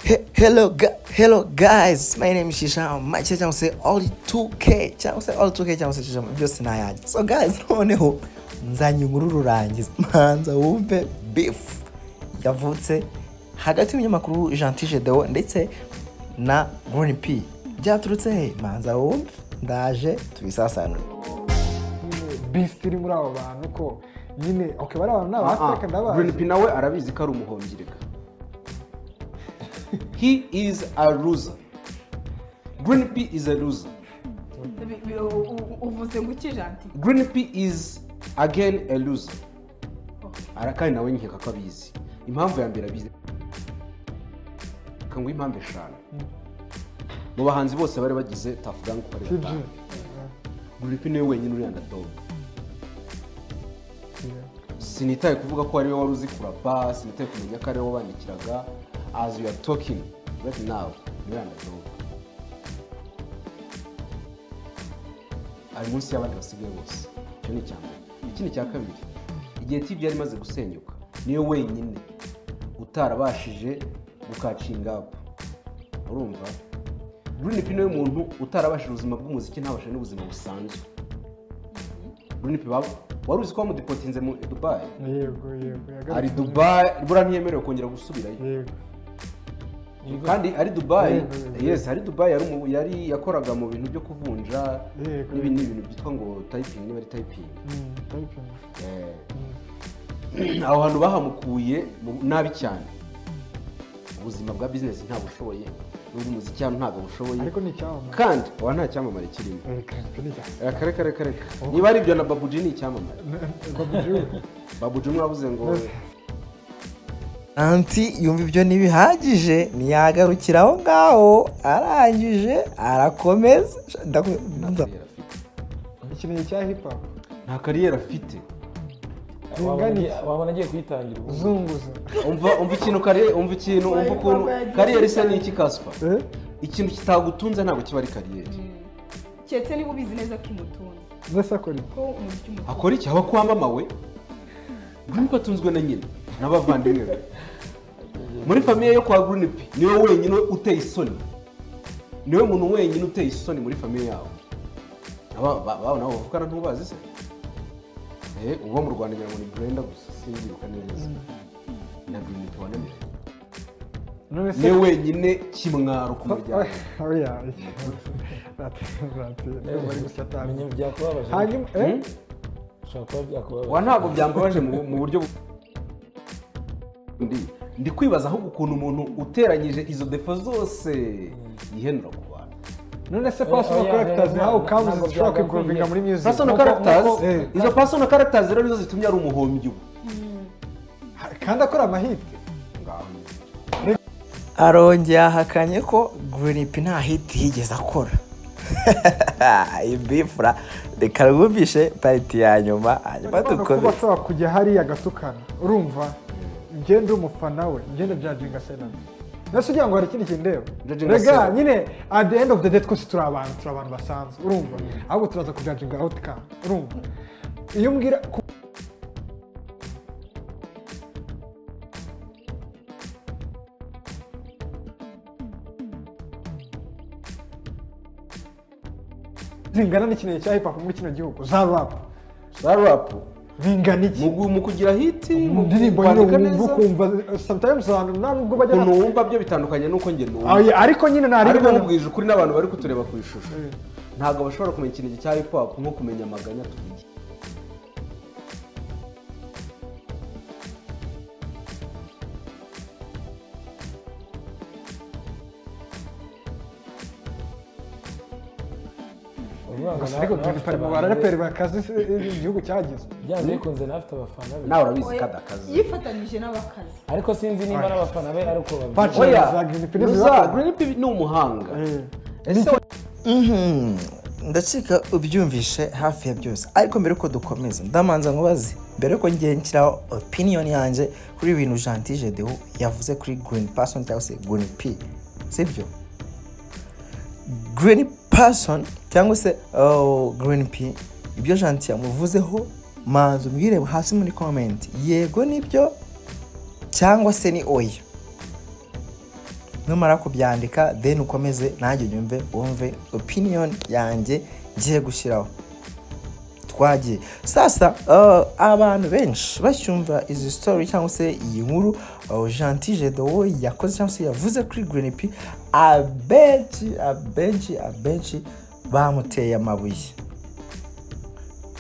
Hello guys, my name is Shisha Mache cyangwa se All 2K cyangwa se All 2K cyangwa se Shisha, byose nayanjye. So guys, noneho nzanye inkuru rurangiza, manza wumve beef yavutse hagati y'umunyamakuru Gentil Gedeon ndetse na Green P. Byaturutse he? Manza wumve, ndaje tubisasanure. Beef iri muri abo bantu ko nyine okay bari abantu n'abafrika ndabazi. Green P nawe arabizi ko ari umuhombyi. He is a loser. Green P is a loser. Uvuze ngo iki Gentil? Green P is again a loser. Arakari nawe nkeka ko abizi. Impamvu ya mbere abizi. Kangwa impamvu eshanu. Mu bahanzi bose bari bagize Tuff Gang ko ari batanu. Green P niwe wenyine uri underdog. Sinitaye kuvuga ko ari we wari uzi kurapa, sinitaye kumenya ko ari we wabandikiraga. As you are talking right now, you are underdog. Ari munsi y'abandi basigaye bose. Icyo ni icya mbere. Ikindi cya kabiri, igihe TV yari imaze gusenyuka, niyo wenyine utarabashije gukacinga up. Urumva? Green P niwe muntu utarabashije ubuzima bw'umuziki, ntabashe n'ubuzima busanzwe. Green P wari uzi ko bamudeportinze mu Dubai? Yego, yego. Ari Dubai, bura ntiyemerewe kongera gusubirayo. Yego. Kandi ari Dubai, yes, ari Dubai yari yakoraga mu bintu byo kuvunja n'ibindi bintu byitwa ngo typing, niba ari typing. Typing. Aho hantu bahamukuye nabi cyane. Ubuzima bwa business ntabwo bushoboye, n'ubw'umuziki hano ntabwo bushoboye. Ariko ni icyamamare. Kandi wa nta cyamamare kirimo. Kare kare kare. Niba ari ibyo na Babu G ni icyamamare. Babu G mwavuze ngo Anti yumva ibyo ntibihagije, ntiyagarukira aho ngaho, arangije arakomeza. Ikintu cya hip hop nta kariyeri afite. Wabona agiye kuyitangira ubu. Zunguza. Umva ikintu kariyeri, umva ikintu, umva ukuntu kariyeri isa n'iki Kaspa. Ikintu kitagutunze ntabwo kiba ari kariyeri. Keretse niba ubizi neza ko imutunze. Mbese akora iki? Akora iki? Aba kwa mama we. Green P atunzwe na nyina n'abavandimwe be. Muri famiye yo kwa Green P niwe wenyine uteye isoni. Niwe muntu wenyine uteye isoni muri famiye yawe. Aba nabo bavukana ntubazi se? Uba mu Rwanda ngira ngo ni Brenda gusa singiruka neza. Na Green P wananira. Niwe wenyine kimwaro ku muryango. Oya. Byakubabaje. Hanyuma wa ntabwo byambabaje mu buryo ndi kwibaza ahubwo ukuntu umuntu uteranyije izo defo zose yihenura ku bantu. None se personal characters how comes zishobora kwimprovinga muri music? Personal characters, izo personal characters rero nizo zitumye ari umuhombyi ubu. Kandi akora amahit. Arongeye ahakanye ko Green P nta hit yigeze akora. Ibifura reka rwumvishe pariti ya nyuma hanyuma dukomeze. Kuba ashobora kujya hariya agatukana, urumva ngende umufana we, ngende judging Senat. Nase ugira ngo hari ikindi kintu ndeba. Rega nyine at the end of the day twese turi abantu basanzwe, urumva ahubwo turaza kujudginga outcome, urumva iyo umbwira zingana n'ikintu cya hip hop muri kino gihugu za rap. Za rap bingana iki? Mu kugira hit, mu ndirimbo kwandika neza, kumva sometimes abantu nubwo bajya ukuntu wumva byo bitandukanye nuko nge numva. Ariko nyine nari ariko mubwije ukuri n'abantu bari kutureba ku ishusho. Ntabwo bashobora kumenya ikintu cya hip hop nko kumenya amaganya tuvuge. Ariko Green P mu baraperi bakaze igihugu cyagize. Byanze bikunze nafite abafana be. Nawe urabizi kadakazi. Yifatanije n'abakazi. Ariko sinzi niba n'abafana be ariko babizi. Oya, Green P ni umuhanga. Ndacika ubyumvishe hafi ya byose. Ariko mbere ko dukomeza, ndamanza nkubaze mbere ko ngiye nshyiraho opinion yanjye kuri ibintu Gentil Gedeon yavuze kuri Green Person cyangwa se Green P. Sibyo? Green Person cyangwa se Green P, ibyo Gentil yamuvuzeho manza umbwire hasi muri comment yego nibyo cyangwa se ni oya. Numara kubyandika, then ukomeze nanjye nyumve, wumve opinion yanjye ngiye gushyiraho. Twagiye sasa. Abantu benshi bacyumva izi story cyangwa se iyi nkuru Gentil Gedeon yakoze cyangwa se yavuze kuri Green P, abenshi abenshi abenshi bamuteye amabuye,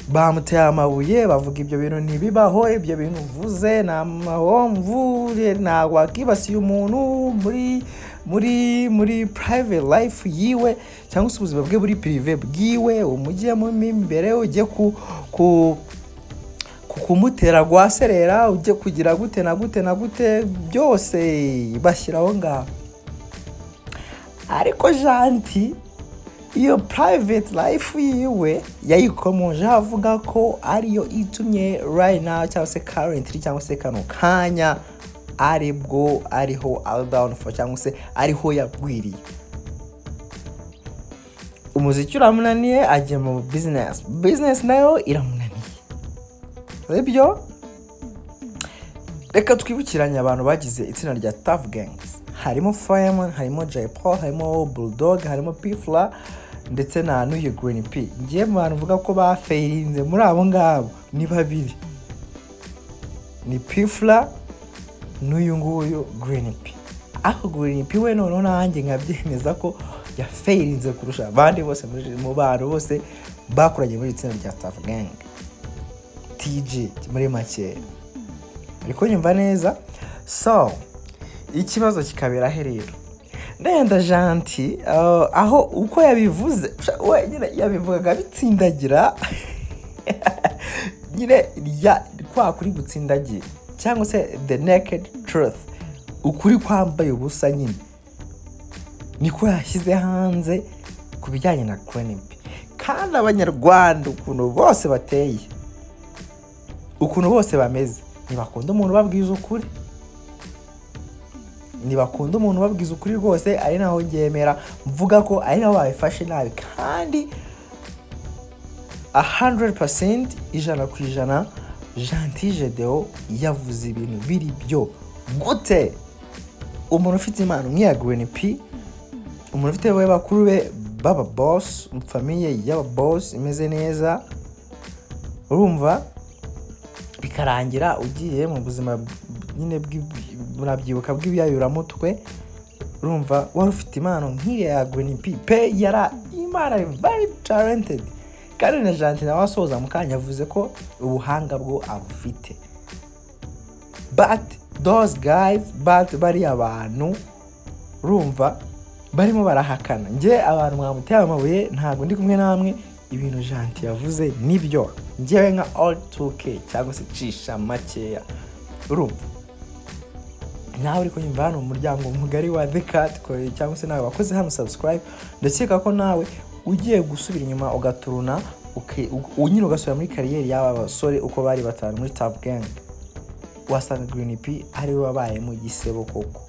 bamuteye amabuye, bavuga ibyo bintu ntibibaho, ibyo bintu uvuze ni amahomvu, ntabwo wakibasiye umuntu muri private life yiwe cyangwa se ubuzima bwe buri privé bwiwe, umujyemo mo imbere, ujye ku kumutera rwaserera, ujye kugira gute na gute na gute, byose bashyiraho ngaho. Ariko Gentil iyo private life yiwe yayikomoje, avuga ko ariyo itumye right now cyangwa se currently cyangwa se kano kanya aribwo ariho all down for, cyangwa se ariho yagwiriye. Umuziki uramunaniye, ajya mu business, business nayo iramunaniye. Sibyo? Reka twibukiranye abantu bagize itsinda rya Tough Gangs. Harimo Fireman, harimo Jay Paul, harimo Bulldog, harimo P-Fla ndetse na n'uyu Green P. Ngiye mu bantu uvuga ko bafailinze muri abo ngabo ni babiri, ni P-Fla n'uyu nguyu Green P. Ariko Green P we noneho nanjye nkabyemeza ko yafailinze kurusha abandi bose mu bantu bose bakoranye muri iri tsinda rya Tough Gang, TG muri make. Ariko nyumva neza. So ikibazo kikabera he rero? Ndenda Gentil aho uko yabivuze we nyine yabivugaga bitsindagira nyine ya kwa kuri gutsindagira, cyangwa se the naked truth, ukuri kwambaye ubusa nyine niko yashyize hanze ku bijyanye na Green P. Kandi Abanyarwanda ukuntu bose bateye, ukuntu bose bameze, ntibakunda umuntu ubabwiza ukuri, ntibakunda umuntu ubabwiza ukuri rwose. Ari naho ngemera mvuga ko ari naho babifashe nabi, kandi 100%, 100%, Gentil Gedeon yavuze ibintu biri byo. Gute umuntu ufite impano nk'iya Green P, umuntu ufite we bakuru be baba boss, famille y'aba boss imeze neza, urumva bikarangira ugiye mu buzima nyine murabyibuka bw'ibiyayuramutwe? Urumva wari ufite impano nk'iriya ya Green P pe, yara imana, very talented. Kandi na Gentil nawe asoza mu kanya avuze ko ubuhanga bwo abufite, but those guys, but bariya bantu urumva barimo barahakana. Njye abantu mwamuteye amabuye ntabwo ndi kumwe namwe. Ibintu Gentil yavuze nibyo. Njyewe nka all 2K cyangwa se cisha makeya, urumva nawe uri kunyumva hano mu muryango mugari wa The Cat cyangwa se nawe wakoze hano subscribe, ndakeka ko nawe ugiye gusubira inyuma ugaturuna nyine ugasubira muri career y'aba basore uko bari batanu muri Tough Gang, wasanga Green P ariwe wabayemo igisebo koko.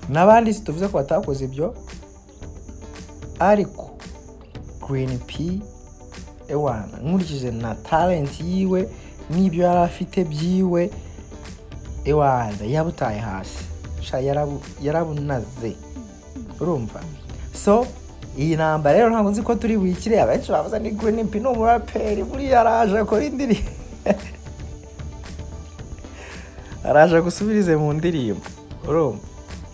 N'abandi situvuze ko batakoze ibyo, ariko Green P ewana nkurikije na talent yiwe n'ibyo yari afite byiwe, ewana yabutaye hasi. Sha yarabunaze. Urumva, so iyi ntambara rero ntabwo nzi ko turi buyikire. Abenshi bavuze ni Green P ni umuraperi buriya araje akora indirimbo, araje gusubirize mu ndirimbo, urumva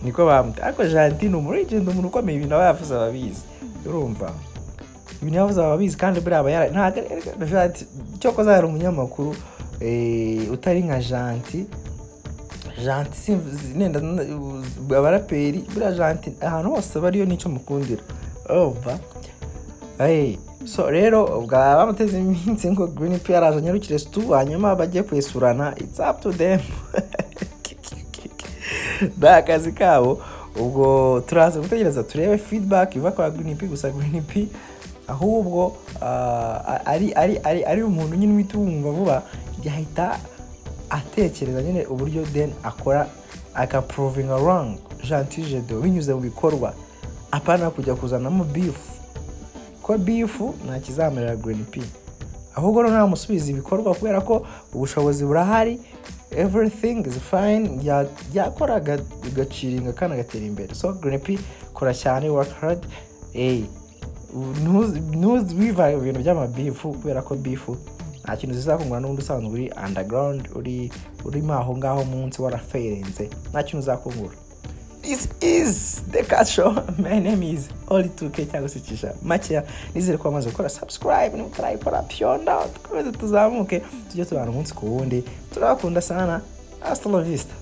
niko bamute. Ariko Gentil ni umulegend, umuntu ukomeye, ibintu aba yavuze ababizi. Urumva ibintu yavuze ababizi, kandi buriya aba yara ntabwo Gentil cyokoze hari umunyamakuru utari nka Gentil. Gentil simvuze nenda abaraperi, buriya Gentil ahantu hose bariyo nicyo mukundira, urumva. Hey, so rero ubwo bamuteze iminsi ngo Green P araje anyarukire stu, hanyuma bajye kwesurana, it's up to them, ni akazi kabo. Ubwo turaza gutegereza turebe feedback iva kwa Green P. Gusa Green P ahubwo ari umuntu nyine uhita wumva vuba, yahita atekereza nyine uburyo then akora akaprovinga wrong Gentil Gedeon binyuze mu bikorwa, apana kujya kuzanamo beef, ko beef nta kizamerera Green P. Ahubwo noneho namusubiza ibikorwa, kubera ko ubushobozi burahari. Everything is fine. Yakoraga agaciringa kandi agatera imbere. So Green P, kora cyane, work hard. Ntuzivange mu bintu by'amabifu, kubera ko bifu nta kintu zizakungura. N'ubundi usanzwe uri underground, uri urimo aho ngaho munsi, waraferinze, nta kintu uzakungura. This is The Cat Show. My name is Oli 2K cyangwa se Kisha Makeya. Nizere ko wamaze gukora subscribe. Niba utarayikora, pyonda, dukomeze tuzamuke, tujye tubana umunsi ku wundi. Turabakunda sana. Hasta la vista.